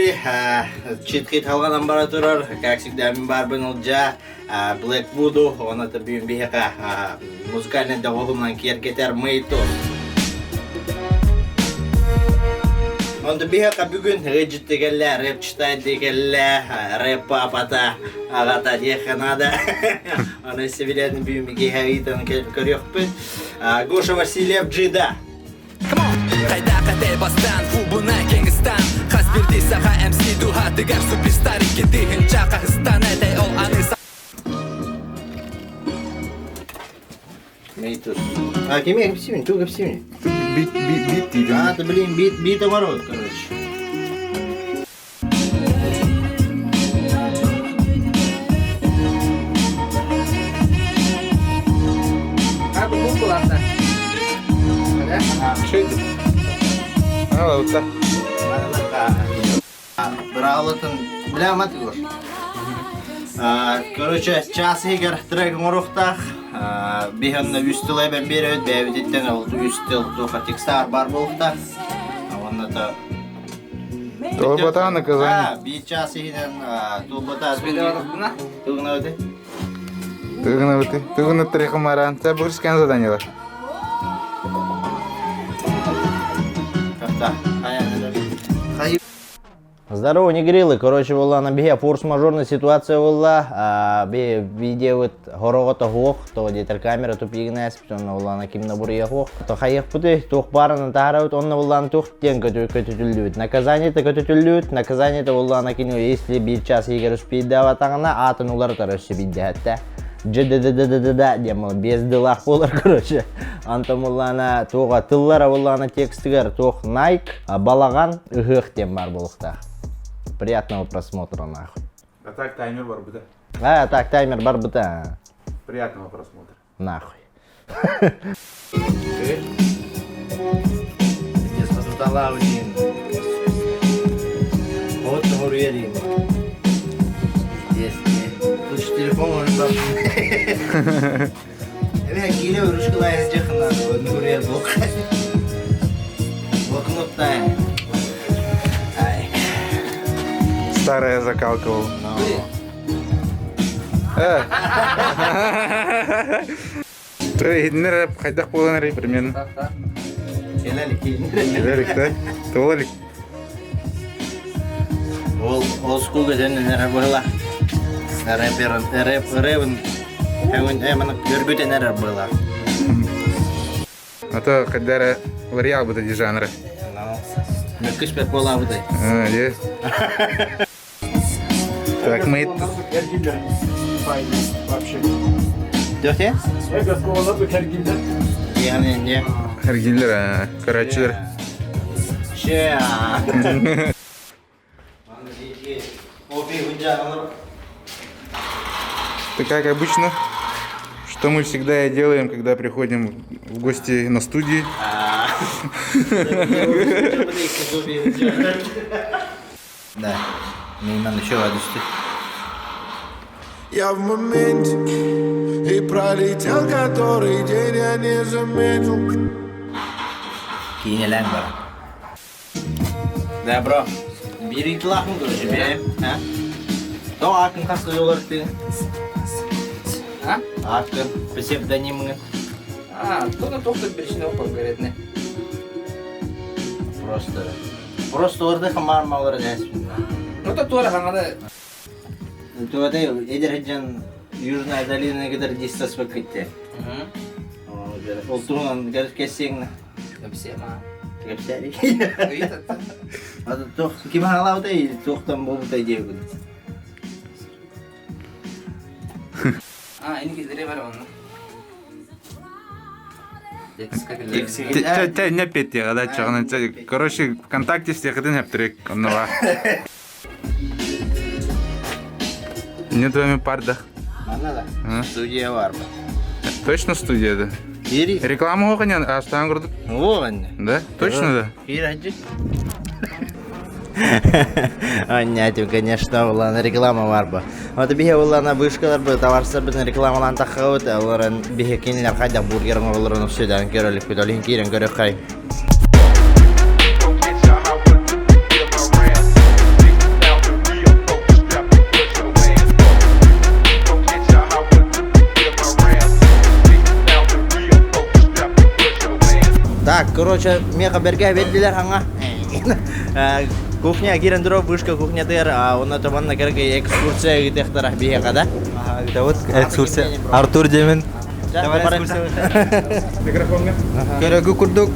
зрители, читкит халҕанан бара турар, как всегда мин баарбын Ылдьаа, Black Voodoo, оны бүгүн биһиэхэ музыкальный доҕоһунан киэргэтэр Мэйто. Онто биһиэхэ бүгүн ыдьытты кэллэ, рэп читает кэллэ, рэп папата, аҕата диэххэ наада. Аны сибилээн бүгүн киһи ыйтан көрүөхпүт. Гоша Васильев Джида. Хайдаха бастан фубуна Кеңістан Хас бирдии саха МС дууһатыгар суперстар икки тыһыынча хаһыстан этэй ол аны Мейтус. А, кими кепсимин, ту кепсимин. Бит, бит, бит дейді. А, ты, блин, бит, бит оборот, короче. А, вот так. Быраалытын билэмэт Егор. Короче, час иһигэр трек оҥоруохтаах. Биһанна үс тыл эбэн биэрэбит, бэйэбититтэн ол үс тыл туоха текстаар бар буолуохтаах. Уонна то Толбота наказание. Биир час иһинэн туолбата тугунабыты. Тугунабыты. Тугунаттары хымараан. Це бурскан заданиялар. Здорово, негрилы. Короче, была на беге форс-мажорная ситуация была. Би видео хорого хуох, то детер камера тупигнес, онно буллана кимна буруйа хуох. То хайыхпыты, туох барынан таһарабыт, онно буллан тух диэн көтүтүллүбүт. Наказание-то көтүтүллүбүт, наказание-то буллана кини, если бир час егер успейдаватаҕына, аатын уларытар өссө биирдэһэттэ. Дж-д-д-д-д-д диэн без дылах буолар, короче. Антон буллана туоға тыллара буллана текстигер туох Nike, балаҕан, ыһыах диэн бар буолуохтаах. Приятного просмотра, нахуй. А так таймер барбыта. А, так таймер барбыта. Приятного просмотра. Нахуй. Пиздец, потутала один. Вот уверен. Пиздец, Тут телефон может Эбэ киирэ урушкалайын жакыннан нурер блок. Блокнотта. Старая закалка. Иһитиннэр хайдах буолан эрэй примерно. Кэлэлик да? Туолалик. Ол ол скуга ден была. Рэпер рэп рэвен көрбүтэн эрэр была. А то когда вариал будет эти жанры. Мөккүс бэт буолаабытай. А, есть. Так, мы... Вообще. Дөхте? Yani не? Эргиллер, короче. Ше. Это как обычно, что мы всегда и делаем, когда приходим в гости на студии. Да, мейман еще радости. Я в моменте и пролетел который день я не заметил. Киинэлээн бара. Да, бро. Биир ыйытылаахпын короче, бэйэм. А? То ааккын хас олор ты? А? Ааккын, псевдонимҥын. А, то тоқтат причина конкретно. Просто. Просто орды хамар малыр дәспин. Ну то туора хаңада Туата эдер жан Южная долина кадar дистас бакытте. Ол туһунан кэссиэҥ Кэпсиэма. Кэпсээри. Ыйытатта. Ата туох ким хаалаабытай туохтан буолбутай диэбин. А, ини киллере бар онно. Не петти, да, чағынан. Короче, ВКонтакте всех хәптерек, оннова. Не твоими пардах. Манна да. Студия бар. Точно студия, да? Кири. Рекламу оғынян, астан көрдік. Оғын. Да? Точно, да? Кири Аннятим, конечно, улан реклама бар бу. Вот бихе улана вышкалар бу, товарсар бу рекламалан тахабыт, олорон бихе кинилер хайда бургер оҥороллорун сөдөн көрөлүк олин киирэн көрөх хай. Короче, меха берге бердилер хаңа. Кухня кирен тура вышка кухнятыгар, онно томанна керге экскурсия гитехтара биһиэхэ да. Это вот экскурсия. Артур Демин. Микрофонга. Көрөгү курдук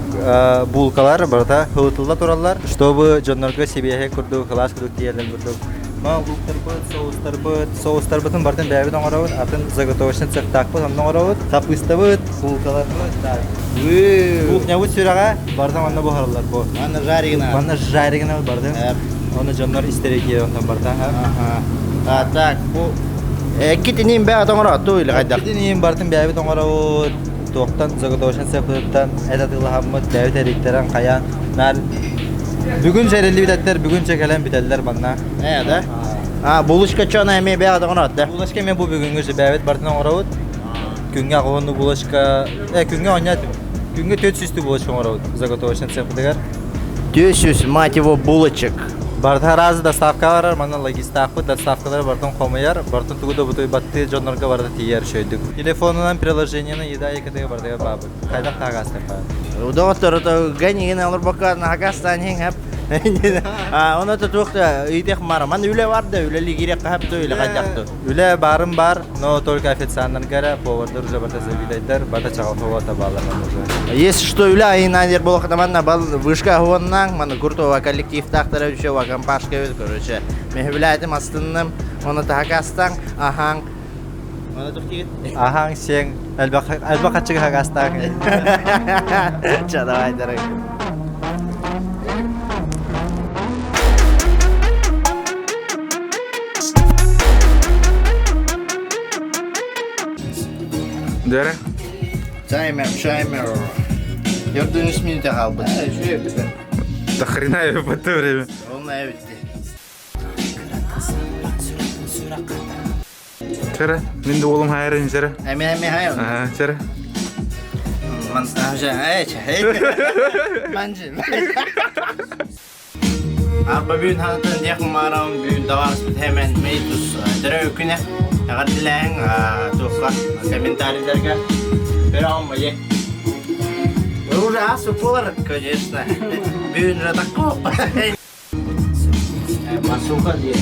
булкалар барыта хылытылла тураллар, чтобы дьоннорго сибиэһэ курдук, кылаас курдук тиийэллэр курдук. Ма луктарбыт, соустарбыт, соустарбытын барытын бэйэбит оҥоробут, атын заготовочный цехтаахпыт онно оҥоробут, хаппыыстабыт, булкаларбыт, да. Кухнябыт сүрэҕэ барытын онно буһараллар бу. Манна жаригина. Манна жаригина барытын. Оны дьоннор истэрэ киирэн онтон барыта. А так, бу китинин бэҕэ тоҥоротту или хайдах? Китинин барытын бэйэбит оҥоробут. Туохтан заготовочный цехпытыттан эт атыылаһаммыт, бэйэбит эриттэрэн хайаан наар бүгүн сэриллибит эттэр бүгүн кэлэн бүтэллэр манна. Ээ да? А, булочка чона эмиэ бэҕэ тоҥорот да? Булочка эмиэ бу бүгүҥҥү бэйэбит барытын оҥоробут. Күҥҥэ аҕыһынны булочка, күҥҥэ оонньоот күҥҥэ 400 булочка оҥоробут заготовочный цехпытыгар. 400, мать его, булочек. Барыта араас доставка барар, манна логистаахпыт доставкалары барытын хомуйар, барытын тугу да бутуйбаттыы дьоннорго барыта тиийэр үчүгэйдик. Телефонунан приложениены еда ЕКТ барытыгар баабыт. Хайдах таһаҕастар баар? Доҕоттор, гэнигин олорбокко наһагаастаан иһиҥ хап. Оны туох да ыйтых мара. Ман үлэ бар да, үлэли киирек хап то үлэ хайдахты. Үлэ баарым бар, но только официаннарга эрэ, повардар уже барыта завидайдар, барыта чаҕылхыбата баалар уже. Если что, үлэ айынан болохта манна бал вышка хуоннаң, манна куртова коллективтаахтара үчө вакампашка бит, короче. Мехвилятым астынным, оны тахакастаң, ахаң. Оны тух тигит? Ахаң сиэҥ элбэх хаччыга хагастаах. Ча, давай, дорогой. Дәрі? Таймер, таймер. Төрт минута қалды. Да хрена я в это время. Ол бітті. Чара, мен де олым хайырын чара. Әме, әме, хай. Ага, чара. Ман, ай, ай. Манжы. Арба бүгүн ханатын дек марам бүгүн таварыспыт hemen мейтус дөрө күнэ эҕэрдэлээҥ туохха комментарийдарга көрөҕүм е уже асу полар, конечно, бүгүн же такко масуха дие.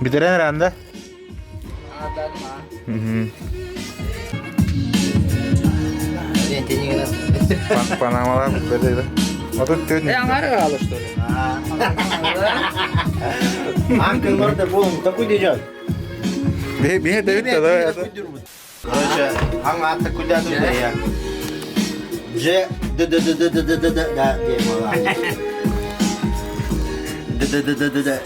Битерен ранда. Панамалар бітті. А тут төрт. Аңары что ли? Анкын горда болым, такой идет. Бе, бе, давай. Короче, аң аты куда туда я. Ж, Д, Д, Д, Д, Д, Д, Д, Д, да, де, мала. Д, Д, Д, Д, Д, Д.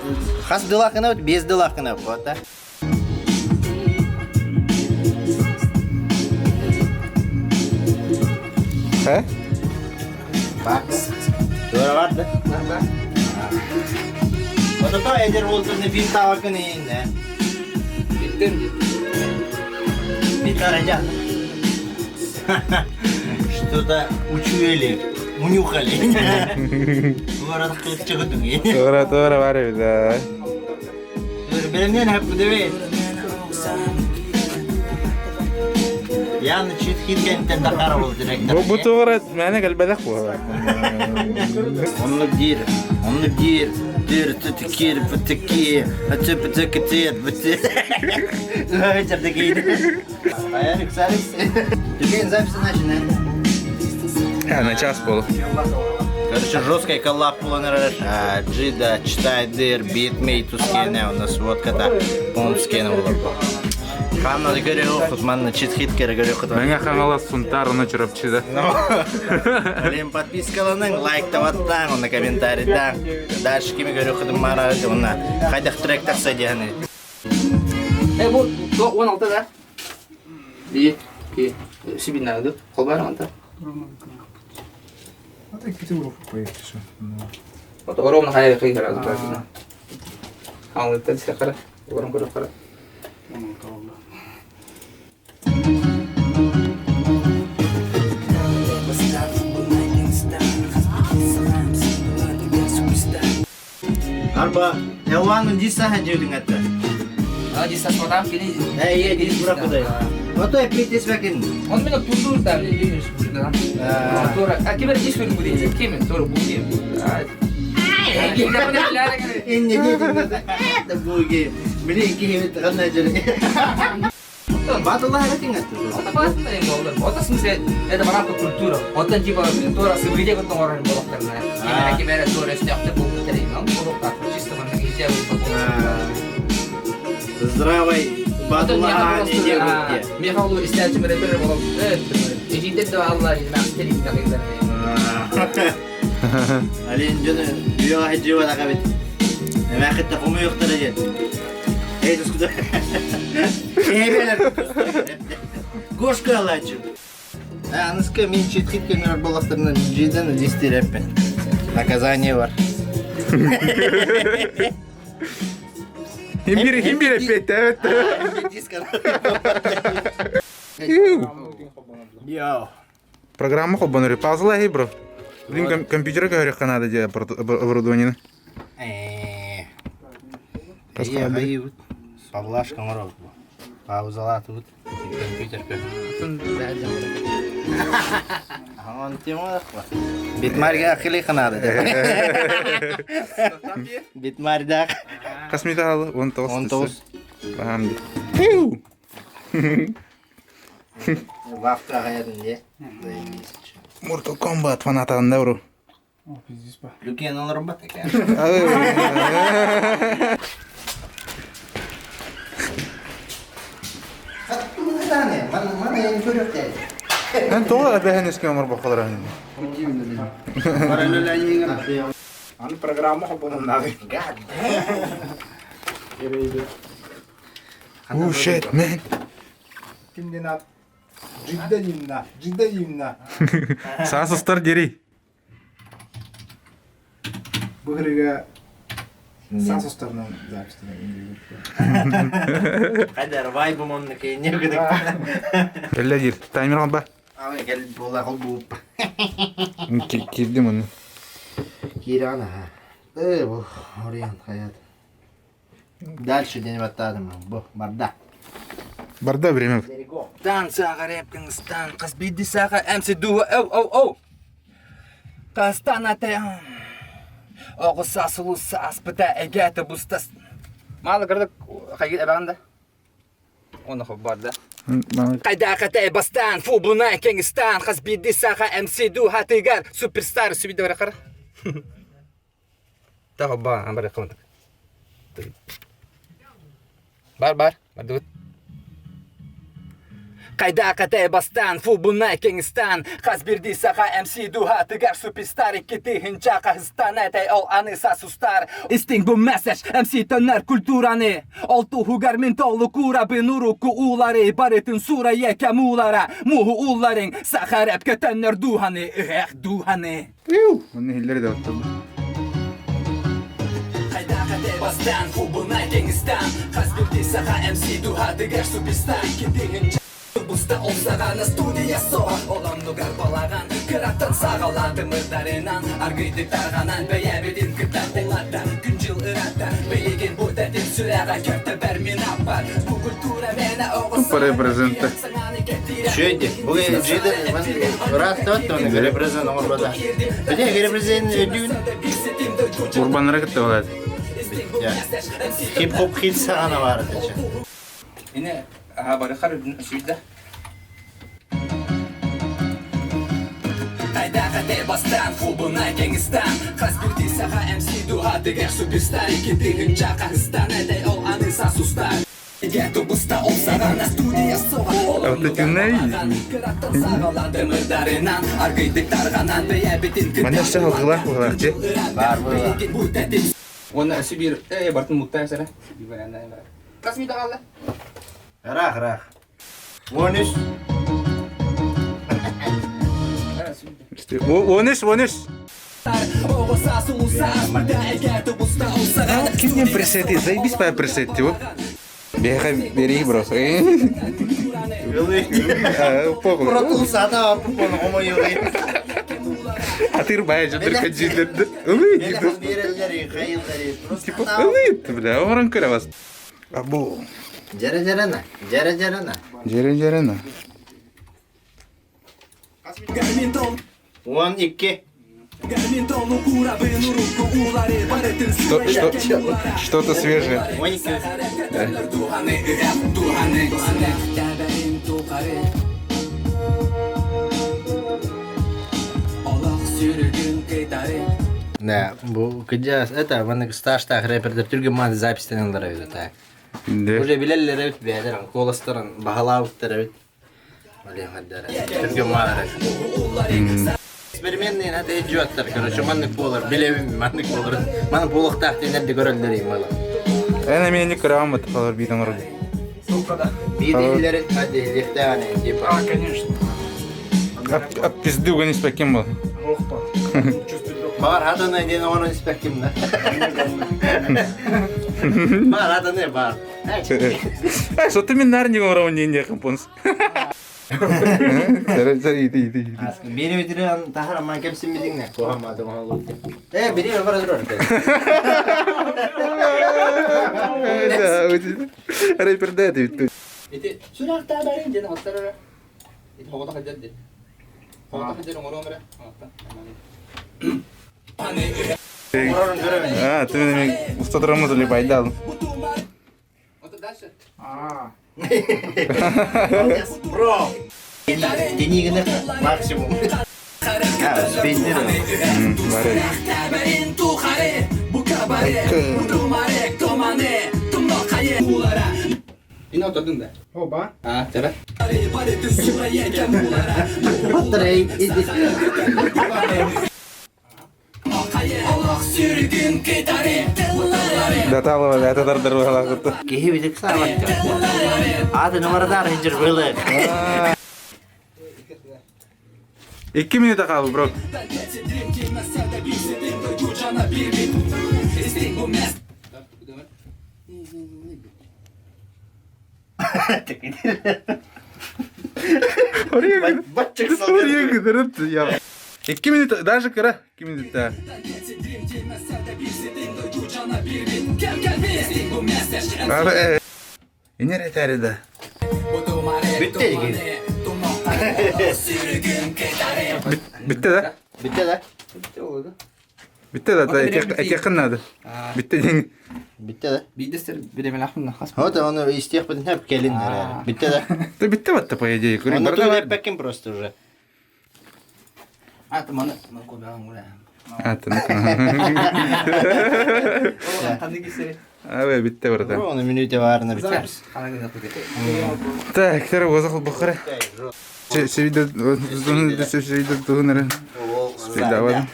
Хас дылахына, без дылахына, вот, да. Ә? Бак. Тура бар да? Вот это эдер болсын фин табакын иин. Биттен Битар жан. Что-то учуяли, унюхали. Город чыгытың. Тура, тура бар да. Беремнен хап дебей. Яны чит хит тахар бол директор. Бу бу тура мәне кәлбәдәк бу. Онны дир, онны дир, дир тетикир, бтики, аты бтики, бт. Вечер такие. Аярик, сарис. Теперь запись начинает. На час был. Короче, жесткая коллаб планер. Джида читает дыр, битмейт ускене у нас вот когда по-моему скене было. Ханна көрө хут манна чит хит кере көрө хут. Меңе хаңала сунтар оны чурапчы да. Блин, подпискаланың, лайк таваттаң, оны комментарийдан. Дальше кими көрө хутум мара, оны хайдах трек тахса дияны. Бу 16 да? Би, ки, сибиннады. Кол бар анта. Вот ровно хайы кый сразу правильно. Аңлытты десе кара. Орын көріп қара. Арба, Элванын дис саха диэдиң этте. А дис сасматам кини. Э, дис бұрақыдай. Ото эппетес бәкин. Он меня тундур там, не да. Тура, а кибер дис вин будет, кем тура буги. Инне Это буги. Били кихимит канна жүр. Батылла хагатин атты. Это классно им было. Это в смысле, это барапка культура. Вот типа тура сыбыде вот орын болоктарына. Кимер кимер тура стяхты бул терин. Он болоктар. Чисто мана гитя Здравой батылла не делают. Михаил истячим рэпер болом. Эжиндер да Алла мастер им Алин жөні үйеға жеуа аға бит. Мәхетте құмы yoқтар еді. Эй, түскүдө. Эй, Кошка алачы. Аныска мен четхит кемер болақтарынан жеден дестер әппен. Наказание бар. Химбир, химбир эппет, evet. Йоу. Программа хоббаныры. Пазла эй, бро. Блин, компьютер говорю, надо делать оборудование. Павлашка мороз бу. Паузалаты бут. Компьютер Он тема Битмарга ахили канады. Битмарда. Косметалы, 19. 19. Бам. Вафта хаядын не? Mortal Kombat фанатағында, бро. Люкен олар бат екен. Мен тоға әбәһен еске омар бақалар әнін. Аны программа хоббанын Oh shit, man. Kimden Cidden imna, cidden imna. Сасыстар дери. Быһырыга сансустарынан записьтен Кадер вайбым онны кейне гыдык. Элле дир. Таймер ба. Ай кел була кол буп. Кирдим оны. Кирана. Э, бу Ориан хаят. Дальше день ваттадым. Бу барда. Барда время. Тан саға рэп Кыргызстан, қыз бидди саға MC дуа, оу, оу, оу. Кастан ате. Оғыса сұлуса аспыта әгәті бұстас. Малы кырдык хайгит эбаганда. Оны хоп бар да. Қайда қатай бастан, фу бунай Кеңістан, қыз бидди саға MC дуа тыгар, суперстар сүбиді бар қара. Та хоп ба, амбар кылындык. Бар бар, бар дыбыт. Қайда қатай бастан, фу бунай Кеңістан, қаз бирди саға MC дуа тыгар, суперстар, икки хинча Қазақстан әтай ол аны сасустар. Истинг бу месседж, MC төннер культураны. Олту хугар мен толу кура бинуру куулары, барытын сура еке мулара, муху улларың, саха рэпке төннер духаны, эх духаны. Оны хиллери де оттырды. Қайда қатай бастан, фу бунай Кеңістан, қаз бирди саға MC дуа тыгар, суперстар, икки хинча Бұста олсағана студия соға Оламнугар балаған Кыраттан сағалады мырдарынан Аргыйды тарғанан Бәйәбеден кыттан оларда Күн жыл ырата Бейеген бұ тәтен сүрәға Керті бәр мен апар Бу культура мені Тупо репрезента. Шөйде. Бу жиде рас тот оны репрезент оңор бада. Бите репрезент дүүн. Урбанара кытты болады. Хип-хоп хит сағана бар дече. Ине аха бар хар сүбиді. Қайда қатай бастан, фу бунай Кеңістан, Қаз бирди саға MC дуа тыгар, суперстар, Икки тыгынча Қазақстан әтай ол аны сасустар. Гетто бұста ол сағана студия соға Автотюнай. Кыраттан сағалады мырдарынан Аргыйды тарғанан Бәйәбеден Манда все халгылар булар, же. Бар бу. Оны сүбир, э бартын муттай сара. Касми дагалла. Рах, рах. 13. 13, 13. Кимден пресети? Заебись по пресети, вот. Беха, бери, бро. Похуй. Протул сата апы поны омой. Атыр бая жадырка дьиилерди. Ылыы Типа ылыы бля, оҥорон көрөбөс. Абу. Дьэрэ дьэрэнэ, дьэрэ дьэрэнэ. Дьэрэ дьэрэнэ. 12. Что, что, что-то свежее. 12. Да. Да, бу кыдьаас, это маннык стажтаах рэпердер түргэн мааны записьтен ыллар эбит это. Да. Уже билэллэр эбит бэйэлэр куоластарын баһылаабыттар эбит. Түргэн мааны Эксперименный надо идиоттар, короче, маннык буолар, билэбин маннык буолар. Маны буолуохтаах диэн эрдэ көрөллөр им мала. Эн эмиэ кырааммыт халар биитэн орду. Биир дииллэри типа. А, конечно. Ап пизды уган испэккин был. Бар хатаны диэн оҥорон испэккин да. Бар хатаны бар. Эй, что ты мен нар не оҥоробун диэн диэххин пунс. Бири битирен тахар аман кепсин Туһамматы Э, бери бара турар. Рэперде это Ити сүрэхтээ бэрин диэн оттар Ити хоҕото хадьар ди. Хоҕото хадьар оҥоруом эрэ. А, ты меня устатырамыз или байдал. Вот дальше. Бро! Денигini максимум. Бары. Ини отурдун да. Оба. А, тебе. Даталова, это дардар балагыты. Киһи битик саабат. Аты номердар хинжир было. 2 минута қалды, бро. 2 минута, даже кыра, 2 минута. Инер этәри да. Битте Битте да? Битте да? Битте да, этекин надо. Битте день. Битте да? Бидестер биремелахмын хас. Вот он из тех бит келин. Битте да? Да битте вот по идее. Он на просто уже. А, ты маны, маны кобяган гуля. А, ты Ханды кисери. А, битте братан. Он минуте варна битте. Так, тера возах бухара. Севиде, севиде туһунара. Спидаван.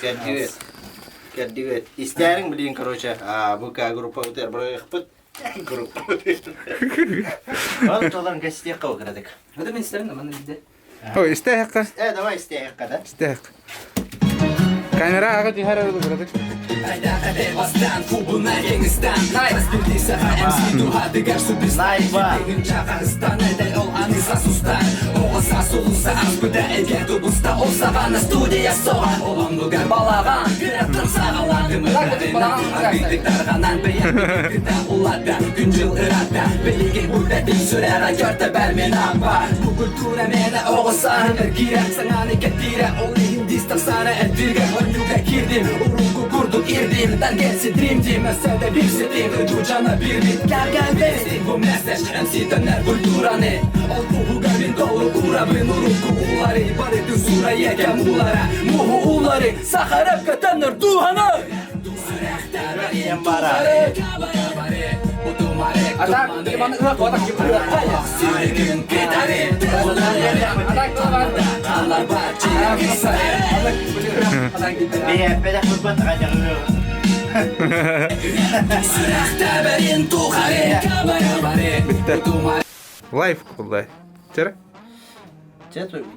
Кәрдигет. Кәрдигет. Истәриң блин, короче, а бу группа үтер бір ыхпыт. Группа үтер. Ол толан гостей кылгырадык. Это мен истерин, маны биде. Ой, истәһәккә. Э, давай истәһәккә да. Истәһәк. Камера ага тихара булгырадык. Найва. А так, маны ырак, вот так Бе, бе, бе, Лайф куллай. Тера?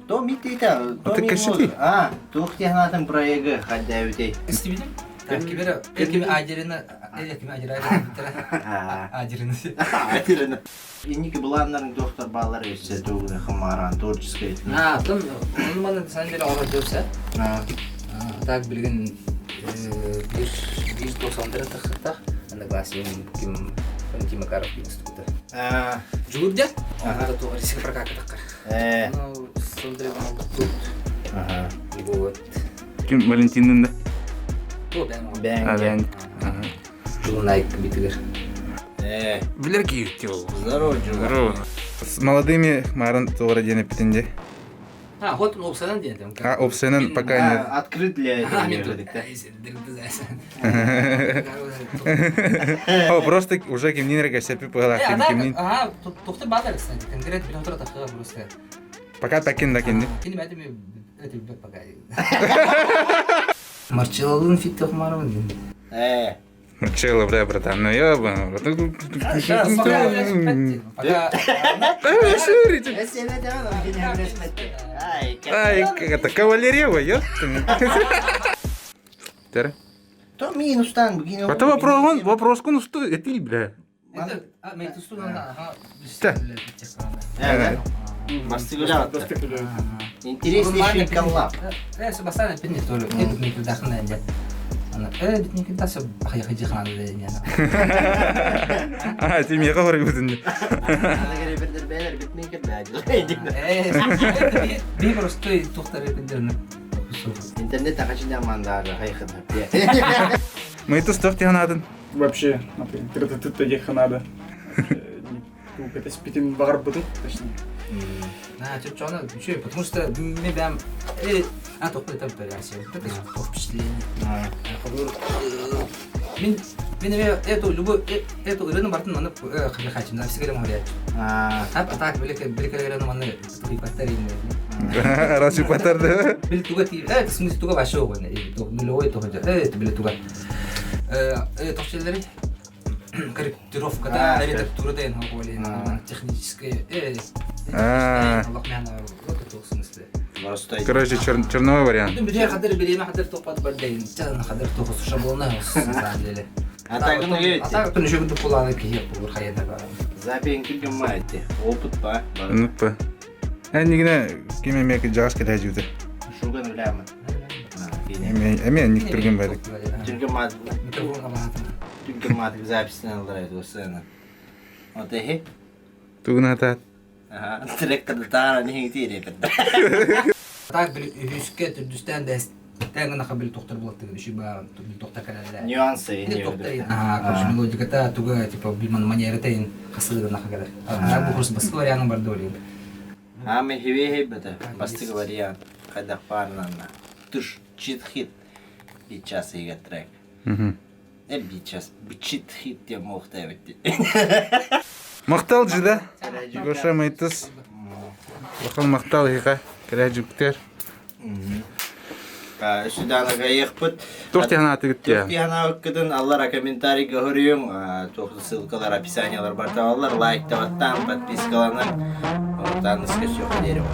То ми тита, то Ты ми кассети. А, тух технатым проеги хадда үтей. Кимер кими Адерина, кими Адерина, Адерина. Адерина. Инники былааннарың доктор баалар өссө тугуна хымааран творческая. А, там, ну, маны на самом деле оҕо дьөпсө. Так билигин бир бир тосондара тахыттах одноклассник ким Тим Макаров института. Жулурдя? Ага. То риск прокака таккар. Ну, сондай тут. Ага. Вот. Ким Валентиннин да? То бән. Бән. А, бән. Жулнайк битигер. Билер киевти ол. Здорово, Джула. Здорово. С молодыми марын туора диэн эппитин А, вот он опсанан диэн там. А, опсанан пока нет. Открыт для этого. О, просто уже кимнин регасепи пыгала ким кимнин. Ага, тухты бадар, кстати, конкретно билотра тахыга просто. Пока такин да кинди. Кини бәтими это пока. Марчелло'нун фитте хумарым. Э. Марчелло, бля, братан, ну ёбаный. Пока. Ай, как это, кавалерева, ёпта. Тера. То минустан бүгін. Это вопрос, вопрос кун что это, бля. Интереснейший коллаб. Бастан пинни тоже. Это мне когда хана А, ты мне говори будын. Би просто тухтар Интернет ағашында мандары хайхыды. Мы тут стоп тиханадын. Вообще, ты надо. Это спитин багарбытын, точнее. А, что она, что, потому что мы прям, а, только это реакция, вот это впечатление. Мин, мин эту любую, эту ырыны бартын маны хачым, да, всегда говорят. А, так, великая, великая ырыны маны паттарин. Разве паттар, Бил туга ти, в смысле туга вообще нулевой туга, это бил туга. Тохчелери корректировка, да, редактура, да, техническая, Короче, черновой вариант. А так, ну, а так, Запин күлгін Опыт па. Ну, па. Ә, нигіне кеме мекі жағас келе жүді. Шуган білемін. Эме ник түрген бәдік. Түрген мат. Түрген мат записін алдырайды осыны. Вот эхе. Тугун атат. Ага, тректорды таара нехин тире Так бил үскә түрдүстән дә тәңгә хабил токтор булат диген үши ба токтор калалар. Нюансы не токтор. Ага, короче, мелодиката туга типа билман манера тәйин хасылы на хагар. А бу курс баскы варианты бар дөлин. А мы хиве хибета бастык вариант кайда парнана. Туш чит хит. Би час иге трек. Би час чит хит те мохта бит. Мактал жида. Гоша майтыс. Бахан мактал хига. Кәрәҗүктер. Сюда гаехпыт. Тохтяна тыгыття. Тохтяна кыдын аллара комментарий говорим, тох ссылкалар описаниялар бар табалар, лайк табаттан, подпискаланып, отан все дерево.